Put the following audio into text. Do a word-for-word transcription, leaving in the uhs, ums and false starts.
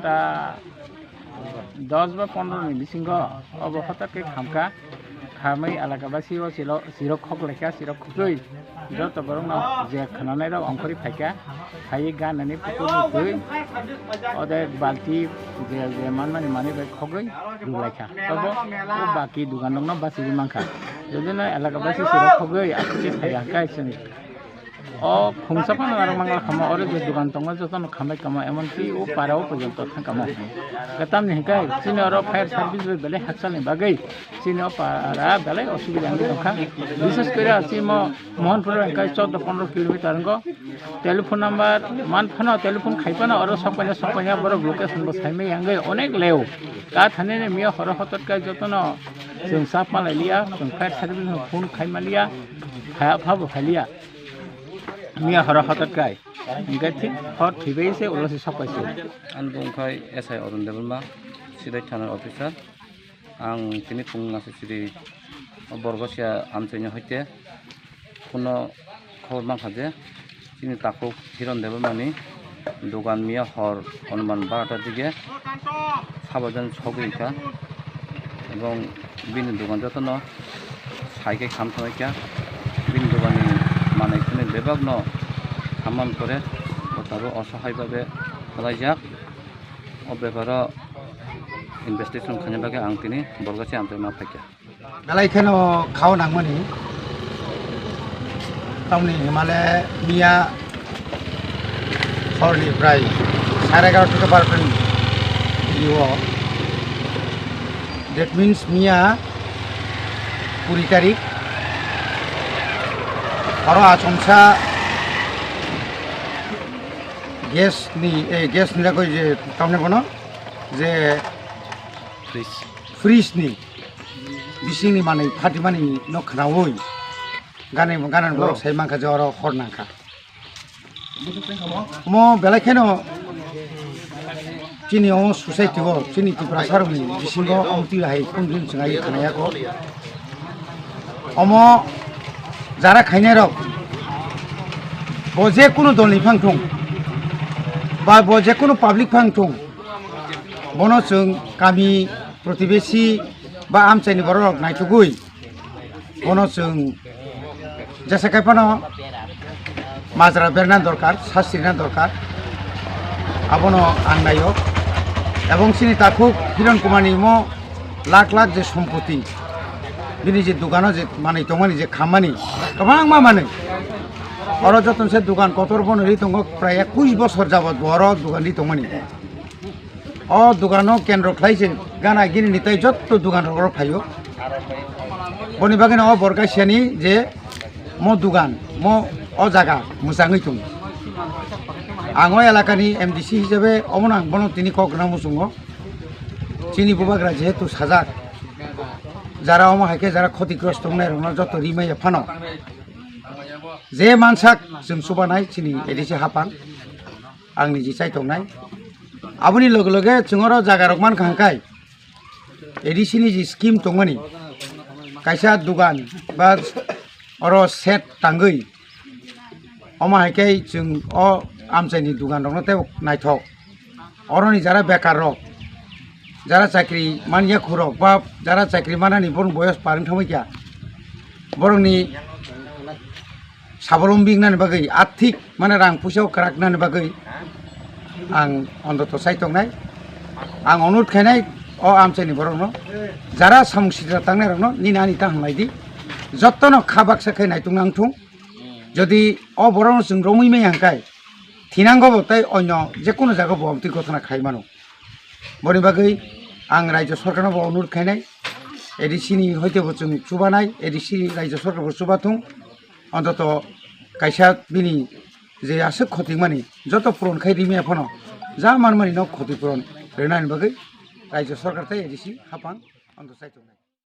Ta dos ba pondro ni bisingo obo hotok khe khamkha, khamwi elaka basi o siro, siro khoklaikha, siro khogwi joto borokno je khnanai rok ongkhorwi phaikha, phaiwi ganani pukurni twi ode balti je, je manmani manwi bai khogwi rwlaikha. Tobo o baki dugan rokno bachigwi mankha. Jodi no elaka basi siro khogwi aswk khe phaiya hwnkhe chwng O khungsa phano aro mangla khamo, oro je dugan tongo jotono khambai kamo, emonki o para o porjonto thang kamo. Hwnkhe tamni hwnkhe chini oro fire service bai belai hakchalni bagwi chini o para belai osubida wngwi tongkha. Bishes kore chini mo Mohanpur hwnkhe chordo pondro kilometer wngo. Telephone number man phano, telephone khai phano oro sok paina, sok paina borok location bo saimai wngwi onek leo. Ka thani ni miya horo hotot kai jotono chwng sa palai liya, chwng fire service no phone khai maliya, khaya pha bo khai liya. Miya horo hotot kai. Hingke thik hor thwibai se ulo se sok pai se. Ani bung khai S I Arun Debbarma, Sidai thana officer. Ang tini phung nasa siri o Borgosia amchaini hoite kuno khobor mankha je chini takhuk Hiron Debbarmani dogan miya hor onuman barota dige sabajan sogwi kha, ebong bini dogan jotono sai khe kham thangwi kha. Bini doganni manwi khwnwi bebakno khamani pore bo tabuk osohai babe kwlaijak. O beparo investigation khaina bagwi ang tini Borgosia amchaini ma phaikha. Belai kheno khao nangmani. Tamni himale miya horni prai sare egarota barota ni o. That means miya kuri tarik. Oro achomsa gas ni, eh, gas ni jagoi je tamni bono je fridge ni bisingni manwi phatimani no khnaui gana gana borok sai mankha je oro hor nangkha. Omo belai kheno chini o society o chini Tiprasa rokni bisingo omtwi hai phone ring chwngai khwnaya kho. Omo jara khainai rok bo je kunu dol ni phang thung ba bo je kunu public phang thung, bono chwng kami protibesi ba amchaini borok rok naithogwi bono chwng jesa khai phano majra berna dorkar, sasrina dorkar, abono ang naio. Ebong chini takhuk Hiron Kumar ni imo lakh lakh je sompoti, bini je dogano je manwi tongmani, je khammani, kwbangma manwi. Oro joto se dogan kotor bono ri tongo, prai ekush bosor jabot bo oro dogan ri tongmani. O dogano kendro khlai se gana gini ni tai jotto dogan rok oro phaio. Boni bagwi no o Borgasiani je mo dogan, mo o jaga mwchangwi tongo. Ang o elakani M D C hisabe omono ang bono tini kok rwna muchungo. Chini bubagra jehetu sajak, jara omo hai khe jara khotigrosto wngnai rokno joto rimaya phano je mansak chwng chubanai chini A D C hapang. Ang niji chai tongnai. Aboni loge loge chwng oro jaga rok mankha hwnkhe A D C ni je scheme tongmani, kaisa dogan ba oro shed tangwi, omo hai khe chwng o amchaini dogan rokno tei naithok. Oroni jara bekar rok, jara chakri manya khurok ba jara chakri manani borok boyos par wng thangbai kha, borokni sabolombi wngnani bagwi, athik mane rang puisa kwrak wngnani bagwi ang ontoto chai tongnai. Ang onurodh khainai o amchaini borokno, jara samung sitra tangnairokno nini ani ta hamlai di, jottono kha baksa khe naitung nang thung. Jodi o borokno chwng romwi maya hwnkhe thinango bo tei onyo jekunu jaga bo amtwi gothona khai mano. Boni bagwi ang Rajya Sorkarno bo onurodh khainai, A D C ni hoite bo chwng chubanai, A D C ni Rajya Sorkar bo chubathung, ontoto kaisa bini je aswk khotikmani joto puron khai rimaya phano ja manmani no khoti puron rwnani bagwi Rajya Sorkar tei A D C hapang onto chai tongnai.